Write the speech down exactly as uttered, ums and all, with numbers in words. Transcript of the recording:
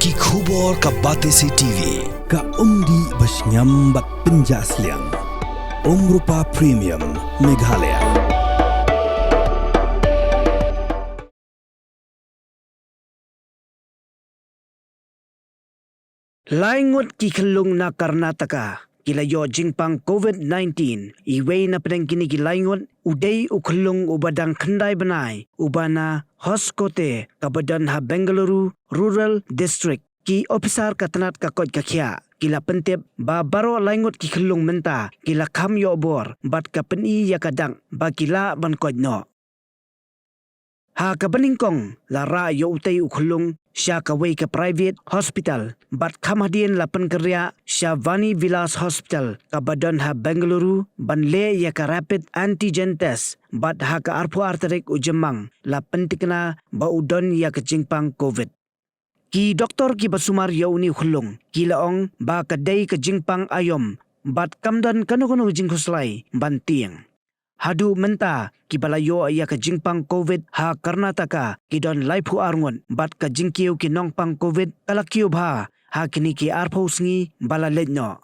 Ki khubor ka Batesi T V, ka umdih ba shngiam bad pynjah sliang. Umrupa Premium, Meghalaya. Lai ngut ki khyllung na Karnataka ki la ïoh jingpang COVID nineteen. Iwei na pdeng kine ki lai ngut u dei u khyllung uba dang khyndai bnai, uba na Hoskote, kaba don ha Bengaluru Rural District. Ki ophisar ka tnat ka koit ka khiah ki la pyntip ba baroh lai ngut ki khyllung mynta ki la kham ïoh bor bad ka pyni ïa ka dak ba ki lah ban koit noh. Ha kaba nyngkong la rah ïa utei u khyllung sha kawei ka private hospital, bad kham hadien la pynkynriah sha Vani Vilas Hospital, kaba don ha Bengaluru, ban leh ïa ka rapid antigen test, bad ha ka arphew ar tarik u Jymmang la pyntikna ba u don ïa ka jingpang COVID. Ki doktor kiba sumar ïa une u khyllung ki la ong ba ka dei ka jingpang aïom bad kam don kano kano ka jingkhuslai ban tieng. Haduh mynta kiba la ïoh ïa ka jingpang COVID ha Karnataka ki don laiphew ar ngut, bad ka jingkiew ki nongpang COVID ka la kiew bha ha kine ki arphew sngi ba la leit noh.